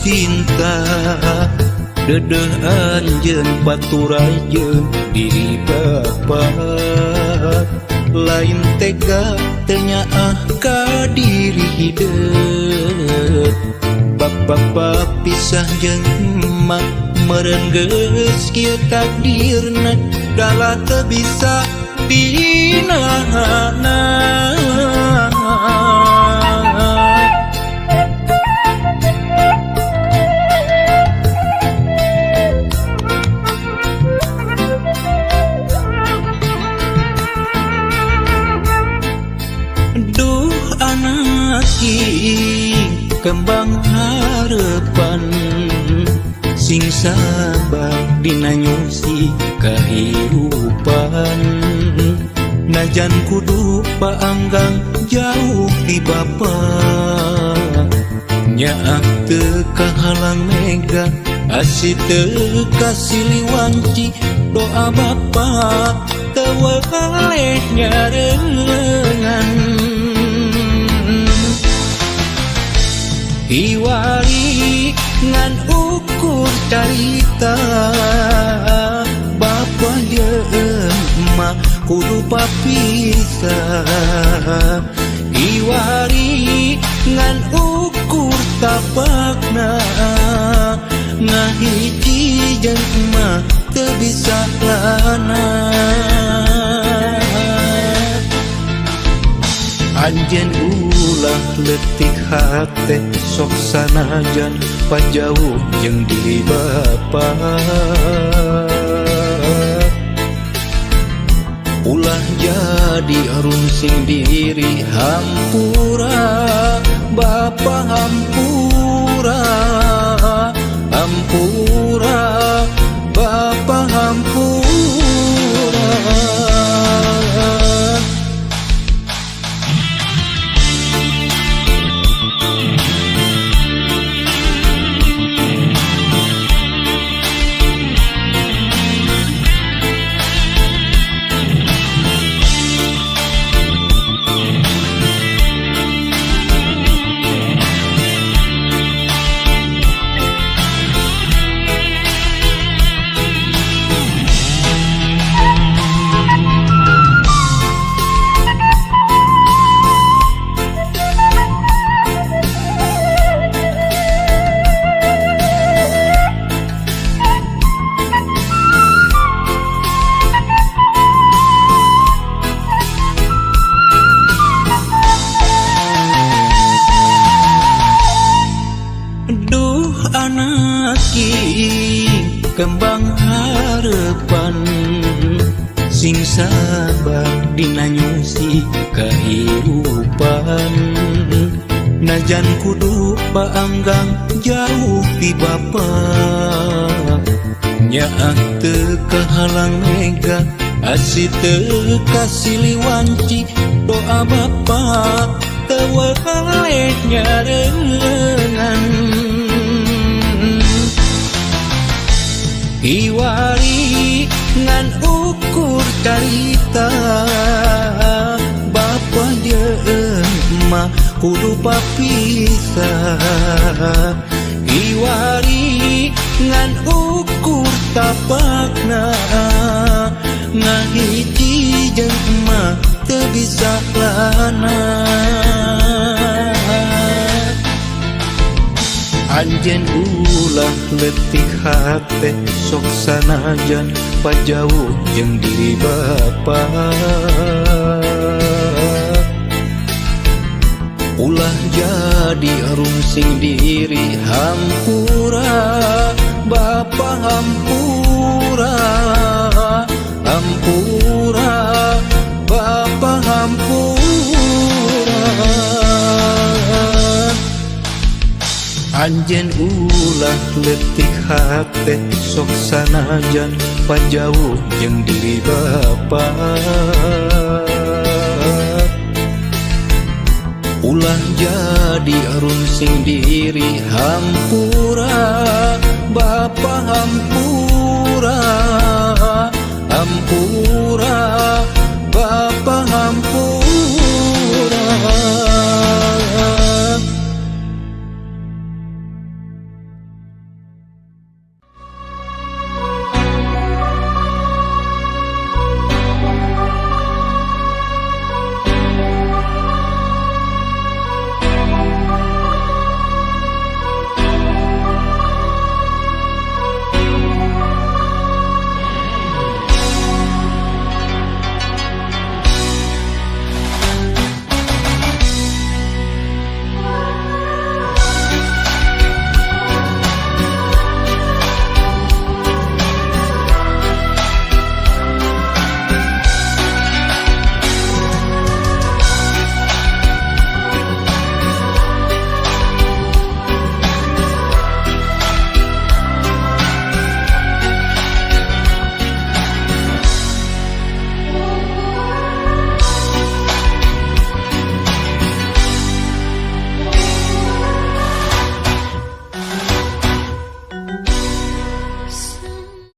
cinta dedeh anjeun paturai jeung diri bapa lain tega teu nyaah ka diri hideut bapa pisah jeung emak meureun geus kieu takdirna dalah teu bisa dinahana. Duh anak kembang harapan sing sabar dina nyusi kahirupan najan kudu paanggang jauh ti bapa nyaah teu kahalang mega asih teu kasiliwanci doa bapa teu weleh nyarengan. Iwari ngan ukur carita bapa jeung emak kudu papisah iwari ngan ukur tapakna ngahiji jeung emak teu bisa lana. Anjeun ulah leutik hate sok sanajan pajauh jeung diri bapa ulah jadi rungsing diri hampura bapa hampura hampura bapa hampura. Duh anak kembang harapan sing sabar dina nyusi kahirupan najan kudu paanggang jauh ti bapa nyaah teu kahalang mega asih teu kasiliwanci doa bapa teu weleh nyarengan. Iwari ngan ukur carita bapa jeung emak kudu papisah iwari ngan ukur tapakna ngahiji jeung emak teu bisa lana. Anjeun ulah leutik hate sok sanajan pajauh jeung diri bapa ulah jadi rungsing diri hampura bapa hampura hampura bapa hampura. Anjeun ulah leutik hate sok sanajan pajauh jeung diri bapa ulah jadi rungsing diri hampura bapa hampura hampura.